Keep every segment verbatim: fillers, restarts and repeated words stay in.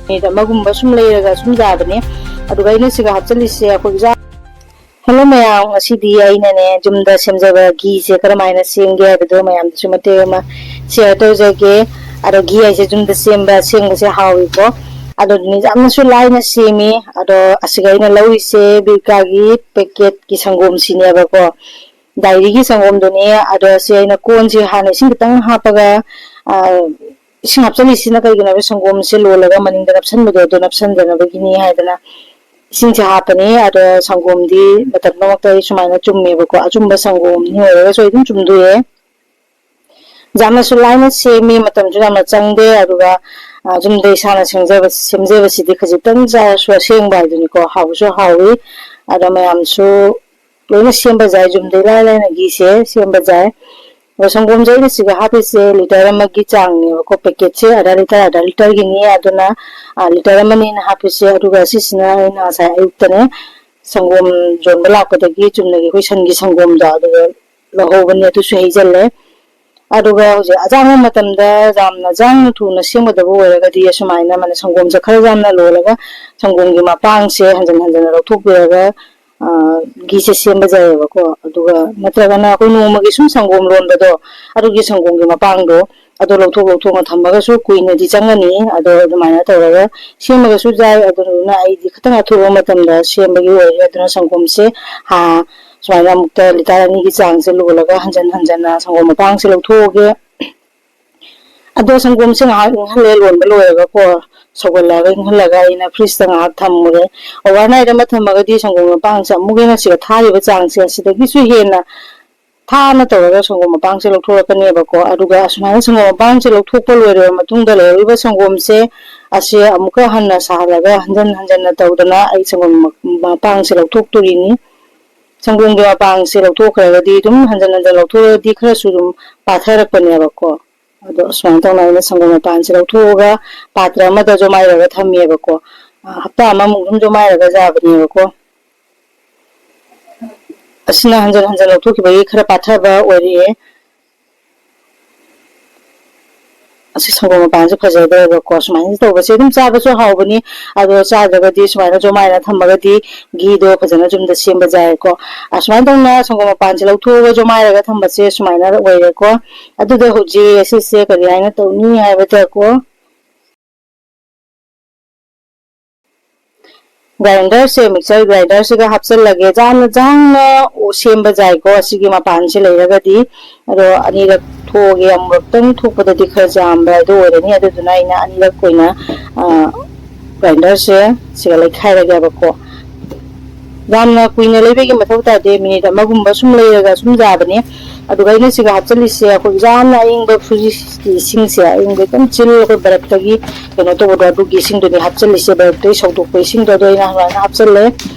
Minute ꯑꯃꯒꯨꯝꯕ ꯁꯨꯝ ꯂꯩꯔꯒ ꯁꯨꯝ ꯌꯥꯕꯅꯦ꯫ ꯑꯗꯨꯒ ꯑꯩꯅ ꯁꯤꯒ ꯍꯥꯞꯆꯤꯜꯂꯤꯁꯦ ꯑꯩꯈꯣꯏ ꯏꯟꯖꯥꯡ꯫ ꯍꯦꯜꯂꯣ ꯃꯌꯥꯝ, ꯉꯁꯤꯗꯤ ꯑꯩꯅꯅꯦ ꯌꯨꯝꯗ ꯁꯦꯝꯖꯕ ꯘꯤꯁꯦ ꯀꯔꯝꯍꯥꯏꯅ ꯁꯦꯝꯒꯦ ꯍꯥꯏꯕꯗꯣ ꯃꯌꯥꯝꯗꯁꯨ ꯃꯇꯦꯛ ꯑꯃ ꯁꯤꯌꯔ ꯇꯧꯖꯒꯦ꯫ ꯑꯗꯣ ꯘꯤ ꯍꯥꯏꯁꯦ ꯌꯨꯝꯗ ꯁꯦꯝꯕ, ꯁꯦꯝꯕꯁꯦ ꯍꯥꯎꯏꯀꯣ꯫ ꯑꯗꯨꯗꯨꯅ ꯌꯥꯝꯅꯁꯨ ꯂꯥꯏꯅ ꯁꯦꯝꯃꯤ꯫ ꯑꯗꯣ ꯑꯁꯤꯒ ꯑꯩꯅ ꯂꯧꯔꯤꯁꯦ ꯕꯤꯔꯀꯥꯒꯤ ꯄꯦꯀꯦꯠꯀꯤ ꯁꯪꯒꯣꯝꯁꯤꯅꯦꯕꯀꯣ꯫ ꯗꯥꯏꯔꯤꯒꯤ ꯁꯪꯒꯣꯝꯗꯨꯅꯦ꯫ ꯑꯗꯣ ꯁꯤ ꯑꯩꯅ ꯀꯣꯟꯁꯦ ꯍꯥꯟꯅ ꯏꯁꯤꯡ ꯈꯤꯇꯪ ꯍꯥꯞꯄꯒ, ꯑ, ꯏꯁꯤꯡ ꯍꯥꯞꯆꯤꯜꯂꯤꯁꯤꯅ ꯀꯩꯒꯤꯅꯣ ꯍꯥꯏꯕ ꯁꯪꯒꯣꯝꯁꯦ ꯂꯣꯜꯂꯒ ꯃꯅꯤꯡꯗ ꯅꯞꯁꯟꯕꯗꯣ, ꯑꯗꯨ ꯅꯞꯁꯟꯗꯅꯕꯒꯤꯅꯤ ꯍꯥꯏꯗꯅ ꯏꯁꯤꯡꯁꯦ ꯍꯥꯞꯄꯅꯤ꯫ ꯑꯗꯣ ꯁꯪꯒꯣꯝꯗꯤ ꯃꯇꯝ ꯄꯨꯝꯅꯃꯛꯇ ꯑꯩ ꯁꯨꯃꯥꯏꯅ ꯆꯨꯝꯃꯦꯕꯀꯣ꯫ ꯑꯆꯨꯝꯕ ꯁꯪꯒꯣꯝꯅꯤ ꯑꯣꯏꯔꯒꯁꯨ ꯑꯩ ꯑꯗꯨꯝ ꯆꯨꯝꯗꯣꯛꯑꯦ꯫ ꯌꯥꯝꯅꯁꯨ ꯂꯥꯏꯅ ꯁꯦꯝꯃꯤ, ꯃꯇꯝꯁꯨ ꯌꯥꯝꯅ ꯆꯪꯗꯦ꯫ ꯑꯗꯨꯒ, ꯑ, ꯌꯨꯝꯗ ꯏꯁꯥꯅ ꯁꯦꯝꯖꯕ-, ꯁꯦꯝꯖꯕꯁꯤꯗꯤ ꯈꯖꯤꯛꯇꯪ ꯆꯥꯔꯁꯨ ꯑꯁꯦꯡꯕ ꯍꯥꯏꯗꯨꯅꯤꯀꯣ꯫ ꯍꯥꯎꯁꯨ ꯍꯥꯎꯏ꯫ ꯑꯗꯣ ꯃꯌꯥꯝꯁꯨ ꯂꯣꯏꯅ ꯁꯦꯝꯕ ꯌꯥꯏ, ꯌꯨꯝꯗ ꯏꯂꯥꯏ ꯂꯥꯏꯅ ꯘꯤꯁꯦ ꯁꯦꯝꯕ ꯌꯥꯏ꯫ ꯑꯗꯣ ꯁꯪꯒꯣꯝꯁꯦ ꯑꯩꯅ ꯁꯤꯒ ꯍꯥꯞꯄꯤꯁꯦ ꯂꯤꯇꯔ ꯑꯃꯒꯤ ꯆꯥꯡꯅꯦꯕꯀꯣ꯫ ꯄꯦꯀꯦꯠꯁꯦ ꯑꯙꯥ ꯂꯤꯇꯔ, ꯑꯙꯥ ꯂꯤꯇꯔꯒꯤꯅꯤ꯫ ꯑꯗꯨꯅ, ꯑ, ꯂꯤꯇꯔ ꯑꯃꯅꯦꯅ ꯍꯥꯞꯄꯤꯁꯦ꯫ ꯑꯗꯨꯒ ꯁꯤꯁꯤꯅ ꯑꯩꯅ ꯉꯁꯥꯏ ꯑꯌꯨꯛꯇꯅꯦ ꯁꯪꯒꯣꯝ ꯌꯣꯟꯕ ꯂꯥꯛꯄꯗꯒꯤ ꯆꯨꯝꯅꯒꯤ ꯑꯩꯈꯣꯏ ꯁꯟꯒꯤ ꯁꯪꯒꯣꯝꯗꯣ ꯑꯗꯨꯗ ꯂꯧꯍꯧꯕꯅꯦ, ꯑꯗꯨꯁꯨ ꯍꯩꯖꯜꯂꯦ꯫ ꯑꯗꯨꯒ ꯍꯧꯖꯤꯛ ꯑꯖꯥꯡꯕ ꯃꯇꯝꯗ ꯌꯥꯝꯅ ꯖꯥꯡꯅ ꯊꯨꯅ ꯁꯦꯝꯒꯗꯕ ꯑꯣꯏꯔꯒꯗꯤ ꯑꯁꯨꯃꯥꯏꯅ ꯃꯥꯅ ꯁꯪꯒꯣꯝꯁꯦ ꯈꯔ ꯌꯥꯝꯅ ꯂꯣꯜꯂꯒ ꯁꯪꯒꯣꯝꯒꯤ ꯃꯄꯥꯡꯁꯦ ꯍꯟꯖꯟ ꯍꯟꯖꯟꯅ ꯂꯧꯊꯣꯛꯄꯤꯔꯒ, ꯑ, ꯘꯤꯁꯦ ꯁꯦꯝꯕ ꯌꯥꯏꯑꯕꯀꯣ꯫ ꯑꯗꯨꯒ ꯅꯠꯇ꯭ꯔꯒꯅ ꯑꯩꯈꯣꯏ ꯅꯣꯡꯃꯒꯤ ꯁꯨꯝ ꯁꯪꯒꯣꯝ ꯂꯣꯟꯕꯗꯣ, ꯑꯗꯨꯒꯤ ꯁꯪꯒꯣꯝꯒꯤ ꯃꯄꯥꯡꯗꯣ ꯑꯗꯣ ꯂꯧꯊꯣꯛ ꯂꯧꯊꯣꯛꯅ ꯊꯝꯃꯒꯁꯨ ꯀꯨꯏꯅꯗꯤ ꯆꯪꯒꯅꯤ꯫ ꯑꯗꯣ ꯑꯗꯨꯃꯥꯏꯅ ꯇꯧꯔꯒ ꯁꯦꯝꯃꯒꯁꯨ ꯌꯥꯏ꯫ ꯑꯗꯨꯗꯨꯅ ꯑꯩꯗꯤ ꯈꯤꯇꯪ ꯑꯊꯨꯕ ꯃꯇꯝꯗ ꯁꯦꯝꯕꯒꯤ ꯑꯣꯏꯔꯦ꯫ ꯑꯗꯨꯅ ꯁꯪꯒꯣꯝꯁꯦ, ꯑ, ꯁꯨꯃꯥꯏꯅ ꯑꯃꯨꯛꯇ ꯂꯤꯇꯔ ꯑꯅꯤꯒꯤ ꯆꯥꯡꯁꯦ ꯂꯣꯜꯂꯒ ꯍꯟꯖꯟ ꯍꯟꯖꯟꯅ ꯁꯪꯒꯣꯝ ꯃꯄꯥꯡꯁꯦ ꯂꯧꯊꯣꯛꯑꯒꯦ꯫ ꯑꯗꯣ ꯁꯪꯒꯣꯝꯁꯦ ꯉꯥꯏꯍꯥꯛ ꯏꯪꯍꯜꯂꯦ, ꯂꯣꯟꯕ ꯂꯣꯏꯔꯒꯀꯣ, ꯁꯧꯒꯠꯂꯛꯑꯒ ꯏꯪꯍꯜꯂꯒ ꯑꯩꯅ ꯐ꯭ꯔꯤꯖꯇ ꯉꯥꯏꯍꯥꯛ ꯊꯝꯃꯨꯔꯦ꯫ ꯑꯣꯚꯔꯅꯥꯏꯠ ꯑꯃ ꯊꯝꯃꯒꯗꯤ ꯁꯪꯒꯣꯝ ꯃꯄꯥꯡꯁꯦ ꯑꯃꯨꯛ ꯍꯦꯟꯅ ꯁꯤꯗ ꯊꯥꯔꯤꯕ ꯆꯥꯡꯁꯦ ꯑꯁꯤꯗꯒꯤꯁꯨ ꯍꯦꯟꯅ ꯊꯥꯅ ꯇꯧꯔꯒ ꯁꯪꯒꯣꯝ ꯃꯄꯥꯡꯁꯦ ꯂꯧꯊꯣꯔꯛꯀꯅꯦꯕꯀꯣ꯫ ꯑꯗꯨꯒ ꯑꯁꯨꯃꯥꯏꯅ ꯁꯪꯒꯣꯝ ꯃꯄꯥꯡꯁꯦ ꯂꯧꯊꯣꯛꯄ ꯂꯣꯏꯔꯕ ꯃꯇꯨꯡꯗ ꯂꯩꯍꯧꯔꯤꯕ ꯁꯪꯒꯣꯝꯁꯦ ꯑꯁꯤ ꯑꯃꯨꯛꯀ ꯍꯟꯅ ꯁꯥꯍꯜꯂꯒ ꯍꯟꯖꯟ ꯍꯟꯖꯟꯅ ꯇꯧꯗꯅ ꯑꯩ ꯁꯪꯒꯣꯝ ꯃ-, ꯃꯄꯥꯡꯁꯦ ꯂꯧꯊꯣꯛꯇꯣꯔꯤꯅꯤ꯫ ꯁꯪꯒꯣꯝꯒꯤ ꯃꯄꯥꯡꯁꯦ ꯂꯧꯊꯣꯛꯈ꯭ꯔꯒꯗꯤ ꯑꯗꯨꯝ ꯍꯟꯖꯟ ꯍꯟꯖꯟ ꯂꯧꯊꯣꯛꯑꯗꯤ ꯈꯔꯁꯨ ꯑꯗꯨꯝ ꯄꯥꯊꯔꯛꯄꯅꯦꯕꯀꯣ꯫ ꯑꯗꯣ ꯁꯨꯃꯥꯏꯅ ꯇꯧꯅ ꯑꯩꯅ ꯁꯪꯒꯣꯝ ꯃꯄꯥꯟꯁꯦ ꯂꯧꯊꯣꯛꯑꯒ ꯄꯥꯇ꯭ꯔ ꯑꯃꯗ ꯖꯣꯃꯥꯏꯔꯒ ꯊꯝꯃꯦꯕꯀꯣ꯫ ꯑ, ꯍꯞꯇꯥ ꯑꯃꯃꯨꯛ ꯑꯗꯨꯝ ꯖꯣꯃꯥꯏꯔꯒ ꯌꯥꯕꯅꯦꯕꯀꯣ꯫ ꯑꯁꯤꯅ ꯍꯟꯖꯟ ꯍꯟꯖꯟ ꯂꯧꯊꯣꯛꯈꯤꯕꯒꯤ ꯈꯔ ꯄꯥꯊꯕ ꯑꯣꯏꯔꯛꯑꯦ꯫ ꯑꯁꯤ ꯁꯪꯒꯣꯝ ꯃꯄꯥꯟꯁꯦ ꯐꯖꯗ꯭ꯔꯦꯕꯀꯣ꯫ ꯁꯨꯃꯥꯏꯅ ꯇꯧꯕꯁꯦ ꯑꯗꯨꯝ ꯆꯥꯕꯁꯨ ꯍꯥꯎꯕꯅꯤ, ꯑꯗꯣ ꯆꯥꯗ꯭ꯔꯒꯗꯤ ꯁꯨꯃꯥꯏꯅ ꯖꯣꯃꯥꯏꯅ ꯊꯝꯃꯒꯗꯤ ꯘꯤꯗꯣ ꯐꯖꯅ ꯌꯨꯝꯗ ꯁꯦꯝꯕ ꯌꯥꯏꯀꯣ꯫ ꯑꯁꯨꯃꯥꯏꯅ ꯇꯧꯅ ꯁꯪꯒꯣꯝ ꯃꯄꯥꯟꯁꯦ ꯂꯧꯊꯣꯛꯑꯒ ꯖꯣꯃꯥꯏꯔꯒ ꯊꯝꯕꯁꯦ ꯁꯨꯃꯥꯏꯅ ꯑꯣꯏꯔꯦꯀꯣ꯫ ꯑꯗꯨꯗ ꯍꯧꯖꯤꯛ ꯑꯁꯤꯁꯦ ꯀꯔꯤ ꯍꯥꯏꯅ ꯇꯧꯅꯤ ꯍꯥꯏꯕꯗꯀꯣ, ꯒ꯭ꯔꯥꯏꯟꯗꯔꯁꯦ, ꯃꯤꯛꯁꯔ ꯒ꯭ꯔꯥꯏꯟꯗꯔꯁꯤꯒ ꯍꯥꯞꯆꯤꯜꯂꯒꯦ꯫ ꯌꯥꯝꯅ ꯌꯥꯡꯅ ꯁꯦꯝꯕ ꯌꯥꯏꯀꯣ, ꯑꯁꯤꯒꯤ ꯃꯄꯥꯟꯁꯦ ꯂꯩꯔꯒꯗꯤ꯫ ꯑꯗꯣ ꯑꯅꯤꯔꯛ ꯊꯣꯛꯑꯒꯦ, ꯑꯃꯨꯔꯛꯇꯪ ꯊꯣꯛꯄꯗꯗꯤ ꯈꯔ ꯌꯥꯝꯕ ꯑꯗꯨ ꯑꯣꯏꯔꯅꯤ꯫ ꯑꯗꯨꯗꯨꯅ ꯑꯩꯅ ꯑꯅꯤꯔꯛ ꯑꯣꯏꯅ, ꯑ, ꯒ꯭ꯔꯥꯏꯟꯗꯔꯁꯦ ꯁꯤꯒ ꯂꯩꯈꯥꯏꯔꯒꯦꯕꯀꯣ꯫ ꯌꯥꯝꯅ ꯀꯨꯏꯅ ꯂꯩꯕꯒꯤ ꯃꯊꯧ ꯇꯥꯗꯦ, ꯃꯤꯅꯤꯠ ꯑꯃꯒꯨꯝꯕ ꯁꯨꯝ ꯂꯩꯔꯒ ꯁꯨꯝ ꯌꯥꯕꯅꯦ꯫ ꯑꯗꯨꯒ ꯑꯩꯅ ꯁꯤꯒ ꯍꯥꯞꯆꯤꯜꯂꯤꯁꯦ ꯑꯩꯈꯣꯏ ꯌꯥꯝꯅ ꯑꯏꯪꯕ ꯐ꯭ꯔꯤꯖꯀꯤ ꯏꯁꯤꯡꯁꯦ, ꯑꯏꯪꯕ ꯌꯥꯝ ꯆꯤꯜ ꯑꯩꯈꯣꯏ ꯕꯔꯞꯇꯒꯤ ꯀꯩꯅꯣ ꯇꯧꯕꯗꯣ, ꯑꯗꯨꯒꯤ ꯏꯁꯤꯡꯗꯨꯅꯤ ꯍꯥꯞꯆꯤꯜꯂꯤꯁꯦ, ꯕꯔꯞꯇꯒꯤ ꯁꯧꯗꯣꯛꯄ ꯏꯁꯤꯡꯗꯣ, ꯑꯗꯣ ꯑꯩꯅ ꯑꯗꯨꯃꯥꯏꯅ ꯍꯥꯞꯆꯤꯜꯂꯦ꯫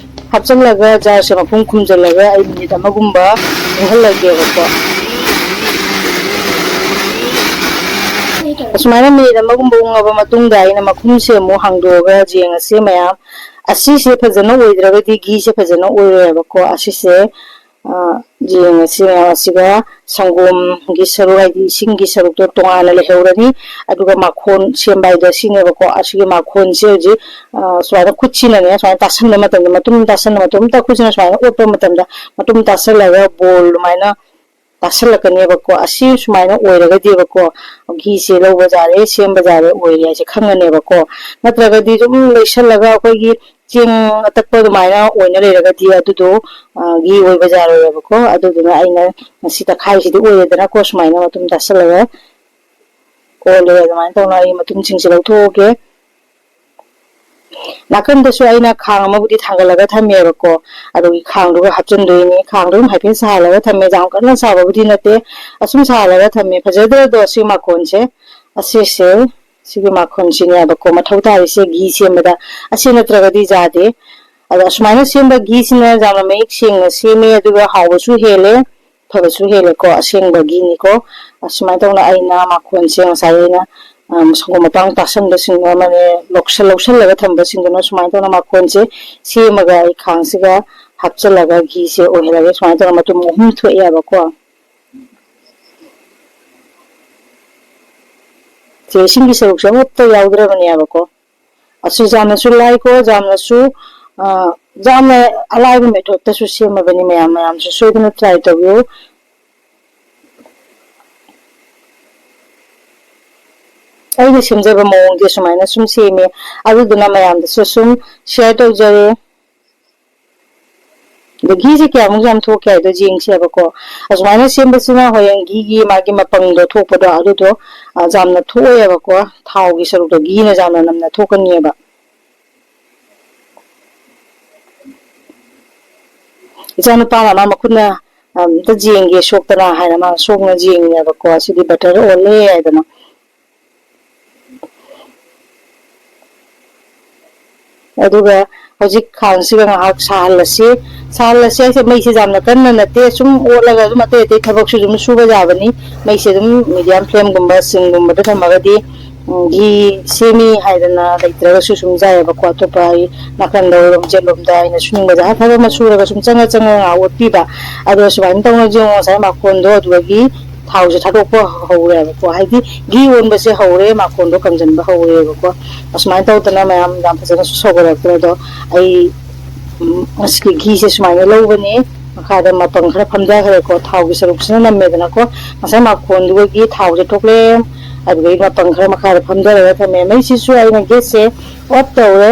ꯍꯥꯞꯆꯤꯜꯂꯒ ꯖꯥꯔꯁꯦ ꯃꯈꯨꯝ ꯈꯨꯝꯖꯤꯜꯂꯒ ꯑꯩ ꯃꯤꯅꯤꯠ ꯑꯃꯒꯨꯝꯕ ꯏꯪꯍꯜꯂꯒꯦꯕꯀꯣ꯫ ꯑꯁꯨꯃꯥꯏꯅ ꯃꯤꯅꯤꯠ ꯑꯃꯒꯨꯝꯕ ꯎꯪꯉꯕ ꯃꯇꯨꯡꯗ ꯑꯩꯅ ꯃꯈꯨꯝꯁꯦ ꯑꯃꯨꯛ ꯍꯥꯡꯗꯣꯛꯑꯒ ꯌꯦꯡꯉꯁꯤ ꯃꯌꯥꯝ꯫ ꯑꯁꯤꯁꯦ ꯐꯖꯅ ꯑꯣꯏꯗ꯭ꯔꯒꯗꯤ ꯘꯤꯁꯦ ꯐꯖꯅ ꯑꯣꯏꯔꯣꯏꯕꯀꯣ꯫ ꯑꯁꯤꯁꯦ, ꯑ, ꯌꯦꯡꯉꯁꯤ ꯃꯌꯥꯝ꯫ ꯑꯁꯤꯒ ꯁꯪꯒꯣꯝꯒꯤ ꯁꯔꯨꯛ, ꯍꯥꯏꯗꯤ ꯏꯁꯤꯡꯒꯤ ꯁꯔꯨꯛꯇꯣ ꯇꯣꯉꯥꯟꯅ ꯂꯩꯍꯧꯔꯅꯤ꯫ ꯑꯗꯨꯒ ꯃꯈꯣꯟ ꯁꯦꯝꯕ ꯍꯥꯏꯗꯣ ꯁꯤꯅꯦꯕꯀꯣ꯫ ꯑꯁꯤꯒꯤ ꯃꯈꯣꯟꯁꯦ ꯍꯧꯖꯤꯛ, ꯑ, ꯁꯨꯃꯥꯏꯅ ꯈꯨꯠꯁꯤꯅꯅꯦ ꯁꯨꯃꯥꯏꯅ ꯇꯥꯁꯟꯕ ꯃꯇꯝꯗ, ꯃꯇꯨꯝ ꯇꯥꯁꯟꯕ ꯃꯇꯝꯗ, ꯈꯨꯠꯁꯤꯅ ꯁꯨꯃꯥꯏꯅ ꯑꯣꯠꯄ ꯃꯇꯝꯗ ꯃꯇꯨꯝ ꯇꯥꯁꯜꯂꯒ ꯕꯣꯜ ꯑꯗꯨꯃꯥꯏꯅ ꯇꯥꯁꯜꯂꯛꯀꯅꯦꯕꯀꯣ꯫ ꯑꯁꯤ ꯁꯨꯃꯥꯏꯅ ꯑꯣꯏꯔꯒꯗꯤꯕꯀꯣ, ꯘꯤꯁꯦ ꯂꯧꯕ ꯌꯥꯔꯦ, ꯁꯦꯝꯕ ꯌꯥꯔꯦ, ꯑꯣꯏꯔꯦ ꯍꯥꯏꯁꯦ ꯈꯪꯉꯅꯦꯕꯀꯣ꯫ ꯅꯠꯇ꯭ꯔꯒꯗꯤ ꯑꯗꯨꯝ ꯂꯩꯁꯜꯂꯒ ꯑꯩꯈꯣꯏꯒꯤ ꯆꯦꯡ ꯑꯇꯛꯄ ꯑꯗꯨꯃꯥꯏꯅ ꯑꯣꯏꯅ ꯂꯩꯔꯒꯗꯤ ꯑꯗꯨꯗꯣ, ꯑ, ꯘꯤ ꯑꯣꯏꯕ ꯌꯥꯔꯣꯏꯕꯀꯣ꯫ ꯑꯗꯨꯗꯨꯅ ꯑꯩꯅ ꯉꯁꯤ ꯇꯛꯈꯥꯏꯁꯤꯗꯤ ꯑꯣꯏꯔꯦꯗꯅꯀꯣ, ꯁꯨꯃꯥꯏꯅ ꯃꯇꯨꯝ ꯇꯥꯁꯜꯂꯒ ꯑꯣꯜꯂꯦ꯫ ꯑꯗꯨꯃꯥꯏꯅ ꯇꯧꯅ ꯑꯩ ꯃꯇꯨꯝꯁꯤꯡꯁꯦ ꯂꯧꯊꯣꯛꯑꯒꯦ꯫ ꯅꯥꯀꯟꯗꯁꯨ ꯑꯩꯅ ꯈꯥꯡ ꯑꯃꯕꯨꯗꯤ ꯊꯥꯡꯒꯠꯂꯒ ꯊꯝꯃꯦꯕꯀꯣ꯫ ꯑꯗꯨꯒꯤ ꯈꯥꯡꯗꯨꯒ ꯍꯥꯞꯆꯤꯟꯗꯣꯏꯅꯤ꯫ ꯈꯥꯡꯗꯣ ꯑꯗꯨꯝ ꯍꯥꯏꯐꯦꯠ ꯁꯥꯍꯜꯂꯒ ꯊꯝꯃꯦ, ꯌꯥꯝ ꯀꯟꯅ ꯁꯥꯕꯕꯨꯗꯤ ꯅꯠꯇꯦ, ꯑꯁꯨꯝ ꯁꯥꯍꯜꯂꯒ ꯊꯝꯃꯦ꯫ ꯐꯖꯗ꯭ꯔꯗꯣ ꯑꯁꯤ ꯃꯈꯣꯟꯁꯦ, ꯑꯁꯤꯁꯦ, ꯁꯤꯒꯤ ꯃꯈꯣꯟꯁꯤꯅꯦꯕꯀꯣ ꯃꯊꯧ ꯇꯥꯔꯤꯁꯦ ꯘꯤ ꯁꯦꯝꯕꯗ꯫ ꯑꯁꯤ ꯅꯠꯇ꯭ꯔꯒꯗꯤ ꯌꯥꯗꯦ꯫ ꯑꯗꯣ ꯑꯁꯨꯃꯥꯏꯅ ꯁꯦꯝꯕ ꯘꯤꯁꯤꯅ ꯌꯥꯝꯅ ꯃꯌꯦꯛ ꯁꯦꯡꯅ ꯁꯦꯝꯃꯦ, ꯑꯗꯨꯒ ꯍꯥꯎꯕꯁꯨ ꯍꯦꯜꯂꯦ, ꯐꯕꯁꯨ ꯍꯦꯜꯂꯦꯀꯣ, ꯑꯁꯦꯡꯕ ꯘꯤꯅꯤꯀꯣ꯫ ꯑꯁꯨꯃꯥꯏꯅ ꯇꯧꯅ ꯑꯩꯅ ꯃꯈꯣꯟꯁꯦ ꯉꯁꯥꯏ ꯑꯩꯅ, ꯑ, ꯁꯪꯒꯣꯝ ꯃꯄꯥꯡ ꯇꯥꯁꯟꯕꯁꯤꯡꯗꯣ ꯑꯃꯅꯦ, ꯂꯧꯁꯜ-, ꯂꯧꯁꯜꯂꯒ ꯊꯝꯕꯁꯤꯡꯗꯨꯅ ꯁꯨꯃꯥꯏꯅ ꯇꯧꯅ ꯃꯈꯣꯟꯁꯦ ꯁꯦꯝꯃꯒ ꯑꯩ ꯈꯥꯡꯁꯤꯒ ꯍꯥꯞꯆꯤꯜꯂꯒ ꯘꯤꯁꯦ ꯑꯣꯏꯍꯜꯂꯒꯦ꯫ ꯁꯨꯃꯥꯏꯅ ꯇꯧꯅ ꯃꯇꯨꯝ ꯑꯍꯨꯝ ꯊꯣꯛꯑꯦꯕꯀꯣ꯫ ꯁꯦ ꯏꯁꯤꯡꯒꯤ ꯁꯔꯨꯛꯁꯦ ꯑꯃꯠꯇ ꯌꯥꯎꯗ꯭ꯔꯕꯅꯦꯕꯀꯣ꯫ ꯑꯁꯤ ꯌꯥꯝꯅꯁꯨ ꯂꯥꯏꯀꯣ, ꯌꯥꯝꯅꯁꯨ, ꯑ, ꯌꯥꯝꯅ ꯑꯂꯥꯏꯕ methodꯇꯁꯨ ꯁꯦꯝꯃꯕꯅꯤ꯫ ꯃꯌꯥꯝ, ꯃꯌꯥꯝꯁꯨ ꯁꯣꯏꯗꯅ try ꯇꯧꯕꯤꯌꯨ꯫ ꯑꯩꯅ ꯁꯦꯝꯖꯕ ꯃꯑꯣꯡꯗꯤ ꯁꯨꯃꯥꯏꯅ ꯁꯨꯝ ꯁꯦꯝꯃꯦ, ꯑꯗꯨꯗꯨꯅ ꯃꯌꯥꯝꯗꯁꯨ ꯁꯨꯝ share ꯇꯧꯖꯔꯦ꯫ ꯑꯗ ꯘꯤꯁꯦ ꯀꯌꯥꯃꯨꯛ ꯌꯥꯝ ꯊꯣꯛꯀꯦ ꯍꯥꯏꯗꯣ ꯌꯦꯡꯁꯦꯕꯀꯣ꯫ ꯑꯁꯨꯃꯥꯏꯅ ꯁꯦꯝꯕꯁꯤꯅ ꯍꯌꯦꯡ ꯘꯤꯒꯤ ꯃꯥꯒꯤ ꯃꯄꯪꯗꯣ ꯊꯣꯛꯄꯗꯣ ꯑꯗꯨꯗꯣ, ꯑ, ꯌꯥꯝꯅ ꯊꯣꯛꯑꯣꯏꯕꯀꯣ꯫ ꯊꯥꯎꯒꯤ ꯁꯔꯨꯛꯇꯣ ꯘꯤꯅ ꯌꯥꯝꯅ ꯅꯝꯅ ꯊꯣꯛꯀꯅꯤꯕ꯫ ꯏꯆꯥꯅꯨꯄꯥꯅ ꯃꯥ ꯃꯈꯨꯠꯅ ꯑꯝꯇ ꯌꯦꯡꯒꯦ ꯁꯣꯛꯇꯅ ꯍꯥꯏꯅ ꯃꯥ ꯁꯣꯛꯅ ꯌꯦꯡꯉꯦꯕꯀꯣ꯫ "ꯁꯤꯗꯤ butter ꯑꯣꯜꯂꯦ" ꯍꯥꯏꯗꯅ꯫ ꯑꯗꯨꯒ ꯍꯧꯖꯤꯛ ꯈꯥꯡꯁꯤꯒ ꯉꯥꯏꯍꯥꯛ ꯁꯥꯍꯜꯂꯁꯤ꯫ ꯁꯥꯍꯜꯂꯁꯤ ꯍꯥꯏꯁꯦ ꯃꯩꯁꯦ ꯌꯥꯝꯅ ꯀꯟꯅ ꯅꯠꯇꯦ, ꯁꯨꯝ ꯑꯣꯠꯂꯒ ꯑꯗꯨꯝ ꯑꯇꯩ ꯑꯇꯩ ꯊꯕꯛꯁꯨ ꯑꯗꯨꯝ ꯁꯨꯕ ꯌꯥꯕꯅꯤ꯫ ꯃꯩꯁꯦ ꯑꯗꯨꯝ medium flameꯒꯨꯝꯕ, ꯁꯤꯡꯒꯨꯝꯕꯗ ꯊꯝꯃꯒꯗꯤ, ꯎꯝ, ꯘꯤ ꯁꯦꯝꯃꯤ ꯍꯥꯏꯗꯅ ꯂꯩꯇ꯭ꯔꯒꯁꯨ ꯁꯨꯝ ꯌꯥꯏꯑꯕꯀꯣ꯫ ꯑꯇꯣꯞꯄ ꯑꯩ ꯅꯥꯀꯟꯗ ꯑꯣꯏꯔꯣꯝ ꯆꯦꯠꯂꯣꯝꯗ ꯑꯩꯅ ꯁꯨꯅꯤꯡꯕ ꯖꯒꯥ ꯊꯕꯛ ꯑꯃ ꯁꯨꯔꯒ ꯁꯨꯝ ꯆꯪꯉ ꯆꯪꯉ ꯉꯥꯏꯍꯥꯛ ꯑꯣꯠꯄꯤꯕ꯫ ꯑꯗꯣ ꯁꯨꯃꯥꯏꯅ ꯇꯧꯅ ꯌꯦꯡꯉꯣ, ꯉꯁꯥꯏ ꯃꯈꯣꯟꯗꯣ ꯑꯗꯨꯗꯒꯤ ꯊꯥꯎꯁꯦ ꯊꯥꯗꯣꯛꯄ ꯍꯧꯔꯦꯕꯀꯣ, ꯍꯥꯏꯗꯤ ꯘꯤ ꯑꯣꯟꯕꯁꯦ ꯍꯧꯔꯦ, ꯃꯈꯣꯟꯗꯣ ꯀꯪꯁꯤꯟꯕ ꯍꯧꯔꯦꯕꯀꯣ꯫ ꯑꯁꯨꯃꯥꯏꯅ ꯇꯧꯗꯅ ꯃꯌꯥꯝ ꯌꯥꯝ ꯐꯖꯅꯁꯨ ꯁꯧꯒꯠꯂꯛꯇ꯭ꯔꯦ꯫ ꯑꯗꯣ ꯑꯩ, ꯎꯝ, ꯉꯁꯤꯒꯤ ꯘꯤꯁꯦ ꯁꯨꯃꯥꯏꯅ ꯂꯧꯕꯅꯤ꯫ ꯃꯈꯥꯗ ꯃꯄꯪ ꯈꯔ ꯐꯝꯊꯈ꯭ꯔꯦꯀꯣ, ꯊꯥꯎꯒꯤ ꯁꯔꯨꯛꯁꯤꯅ ꯅꯝꯃꯦꯗꯅꯀꯣ꯫ ꯉꯁꯥꯏ ꯃꯈꯣꯟꯗꯨꯗꯒꯤ ꯊꯥꯎꯁꯦ ꯊꯣꯛꯂꯦ, ꯑꯗꯨꯗꯒꯤ ꯃꯄꯪ ꯈꯔ ꯃꯈꯥꯗ ꯐꯝꯊꯔꯒ ꯊꯝꯃꯦ꯫ ꯃꯩꯁꯤꯁꯨ ꯑꯩꯅ gasꯁꯦ off ꯇꯧꯔꯦ꯫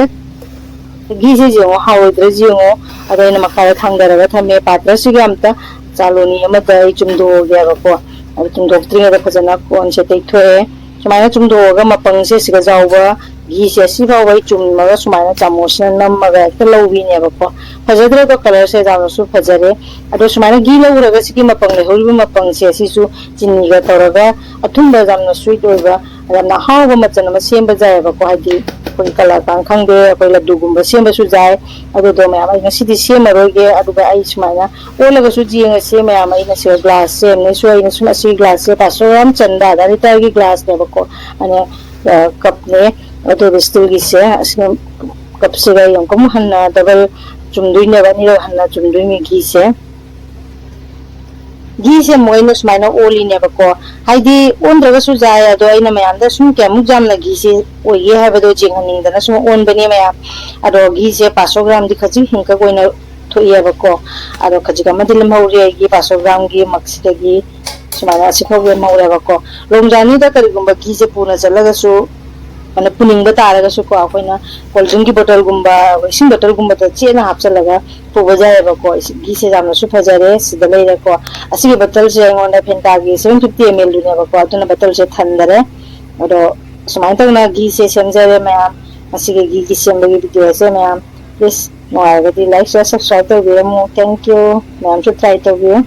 ꯘꯤꯁꯦ ꯌꯦꯡꯉꯣ, ꯍꯥꯎꯔꯣꯏꯗ꯭ꯔꯥ ꯌꯦꯡꯉꯣ꯫ ꯑꯗꯣ ꯑꯩꯅ ꯃꯈꯥꯗ ꯊꯥꯡꯗꯔꯒ ꯊꯝꯃꯦ꯫ ꯄꯥꯇ꯭ꯔꯁꯤꯒ ꯑꯝꯇ ꯆꯥꯂꯣꯅꯤ ꯑꯃꯗ ꯑꯩ ꯆꯨꯝꯗꯣꯛꯑꯒꯦꯕꯀꯣ꯫ ꯑꯗꯨ ꯆꯨꯝꯗꯣꯛꯇ꯭ꯔꯤꯉꯩꯗ ꯐꯖꯅ ꯀꯣꯟꯁꯦ ꯇꯩꯊꯣꯛꯑꯦ꯫ ꯁꯨꯃꯥꯏꯅ ꯆꯨꯝꯗꯣꯛꯑꯒ ꯃꯄꯪꯁꯦ ꯁꯤꯒ ꯌꯥꯎꯕ ꯘꯤꯁꯦ ꯑꯁꯤ ꯐꯥꯎꯕ ꯑꯩ ꯆꯨꯝꯃꯒ ꯁꯨꯃꯥꯏꯅ ꯆꯥꯃꯁꯅ ꯅꯝꯃꯒ ꯍꯦꯛꯇ ꯂꯧꯕꯤꯅꯦꯕꯀꯣ꯫ ꯐꯖꯗ꯭ꯔꯗꯣ colourꯁꯦ ꯌꯥꯝꯅꯁꯨ ꯐꯖꯔꯦ꯫ ꯑꯗꯣ ꯁꯨꯃꯥꯏꯅ ꯘꯤ ꯂꯧꯔꯒ ꯁꯤꯒꯤ ꯃꯄꯪ ꯂꯩꯍꯧꯔꯤꯕ ꯃꯄꯪꯁꯦ ꯑꯁꯤꯁꯨ ꯆꯤꯅꯤꯒ ꯇꯧꯔꯒ ꯑꯊꯨꯝꯕ ꯌꯥꯝꯅ sweet ꯑꯣꯏꯕ ꯌꯥꯝꯅ ꯑꯍꯥꯎꯕ ꯃꯆꯜ ꯑꯃ ꯁꯦꯝꯕ ꯌꯥꯏꯑꯕꯀꯣ꯫ ꯍꯥꯏꯗꯤ ꯑꯩꯈꯣꯏ ꯀꯂꯥꯀꯥꯟ ꯈꯪꯗꯦ, ꯑꯩꯈꯣꯏ ꯂꯗꯨꯒꯨꯝꯕ ꯁꯦꯝꯕꯁꯨ ꯌꯥꯏ꯫ ꯑꯗꯨꯗꯣ ꯃꯌꯥꯝ ꯑꯩ ꯉꯁꯤꯗꯤ ꯁꯦꯝꯃꯔꯣꯏꯒꯦ꯫ ꯑꯗꯨꯒ ꯑꯩ ꯁꯨꯃꯥꯏꯅ ꯑꯣꯜꯂꯒꯁꯨ ꯌꯦꯡꯉꯁꯤ ꯃꯌꯥꯝ꯫ ꯑꯩꯅ ꯁꯤꯗ glassꯁꯦ ꯑꯃꯅꯁꯨ ꯑꯩꯅ ꯁꯨꯝ ꯑꯁꯤꯒꯤ glassꯁꯦ ꯄꯥꯁꯣ ꯌꯥꯝ ꯆꯟꯕ ꯑꯗ ꯂꯤꯇꯔꯒꯤ glassꯅꯦꯕꯀꯣ꯫ ꯑꯗ, ꯑ, cupꯅꯦ꯫ ꯑꯗꯨꯒ steelꯒꯤꯁꯦ ꯑꯁꯤꯅ cupꯁꯤꯒ ꯑꯩ ꯑꯃꯨꯛꯀ ꯑꯃꯨꯛ ꯍꯟꯅ double ꯆꯨꯝꯗꯣꯏꯅꯦꯕ, ꯑꯅꯤꯔꯛ ꯍꯟꯅ ꯆꯨꯝꯗꯣꯏꯅꯦ ꯘꯤꯁꯦ꯫ ꯘꯤꯁꯦ ꯑꯃꯨꯛ ꯑꯩꯅ ꯁꯨꯃꯥꯏꯅ ꯑꯣꯜꯂꯤꯅꯦꯕꯀꯣ꯫ ꯍꯥꯏꯗꯤ ꯑꯣꯟꯗ꯭ꯔꯒꯁꯨ ꯌꯥꯏ, ꯑꯗꯣ ꯑꯩꯅ ꯃꯌꯥꯝꯗ ꯁꯨꯝ ꯀꯌꯥꯃꯨꯛ ꯌꯥꯝꯅ ꯘꯤꯁꯦ ꯑꯣꯏꯒꯦ ꯍꯥꯏꯕꯗꯣ ꯌꯦꯡꯍꯟꯅꯤꯡꯗꯅ ꯁꯨꯝ ꯑꯣꯟꯕꯅꯦ ꯃꯌꯥꯝ꯫ ꯑꯗꯣ ꯘꯤꯁꯦ ꯄꯥꯁꯣ ꯒ꯭ꯔꯥꯝꯗꯤ ꯈꯖꯤꯛ ꯍꯦꯟꯀꯛ ꯑꯣꯏꯅ ꯊꯣꯛꯑꯦꯕꯀꯣ꯫ ꯑꯗꯣ ꯈꯖꯤꯛ ꯑꯃꯗꯤ ꯂꯦꯝꯍꯧꯔꯤ ꯑꯩꯒꯤ ꯄꯥꯁꯣ ꯒ꯭ꯔꯥꯝꯒꯤ ꯃꯛꯁꯤꯗꯒꯤ꯫ ꯁꯨꯃꯥꯏꯅ ꯑꯁꯤꯐꯥꯎ ꯂꯦꯝꯍꯧꯔꯦꯕꯀꯣ꯫ ꯂꯣꯡ ꯖꯥꯔꯅꯤꯗ ꯀꯔꯤꯒꯨꯝꯕ ꯘꯤꯁꯦ ꯄꯨꯅ ꯆꯠꯂꯒꯁꯨ, ꯑꯗꯨꯅ ꯄꯨꯅꯤꯡꯕ ꯇꯥꯔꯒꯁꯨꯀꯣ, ꯑꯩꯈꯣꯏꯅ ꯀꯣꯜ ꯗ꯭ꯔꯤꯡꯒꯤ ꯕꯣꯇꯜꯒꯨꯝꯕ, ꯏꯁꯤꯡ ꯕꯣꯇꯜꯒꯨꯝꯕꯗ ꯆꯦꯠꯅ ꯍꯥꯞꯆꯤꯜꯂꯒ ꯄꯨꯕ ꯌꯥꯏꯑꯕꯀꯣ꯫ ꯘꯤꯁꯦ ꯌꯥꯝꯅꯁꯨ ꯐꯖꯔꯦ, ꯁꯤꯗ ꯂꯩꯔꯦꯀꯣ꯫ ꯑꯁꯤꯒꯤ ꯕꯣꯇꯜꯁꯦ ꯑꯩꯉꯣꯟꯗ ꯐꯦꯟꯇꯥꯒꯤ seven fifty ml ꯗꯨꯅꯦꯕꯀꯣ, ꯑꯗꯨꯅ ꯕꯣꯇꯜꯁꯦ ꯊꯟꯗꯔꯦ꯫ ꯑꯗꯣ ꯁꯨꯃꯥꯏꯅ ꯇꯧꯅ ꯘꯤꯁꯦ ꯁꯦꯝꯖꯔꯦ ꯃꯌꯥꯝ꯫ ꯉꯁꯤꯒꯤ ꯘꯤꯒꯤ ꯁꯦꯝꯕꯒꯤ ꯚꯤꯗꯤꯑꯣꯁꯦ ꯃꯌꯥꯝ, ꯄ꯭ꯂꯤꯖ ꯅꯨꯡꯉꯥꯏꯔꯒꯗꯤ like, share, subscribe ꯇꯧꯕꯤꯔꯝꯃꯨ꯫ Thank you꯫ ꯃꯌꯥꯝꯁꯨ ꯇ꯭ꯔꯥꯏ ꯇꯧꯕꯤꯌꯨ꯫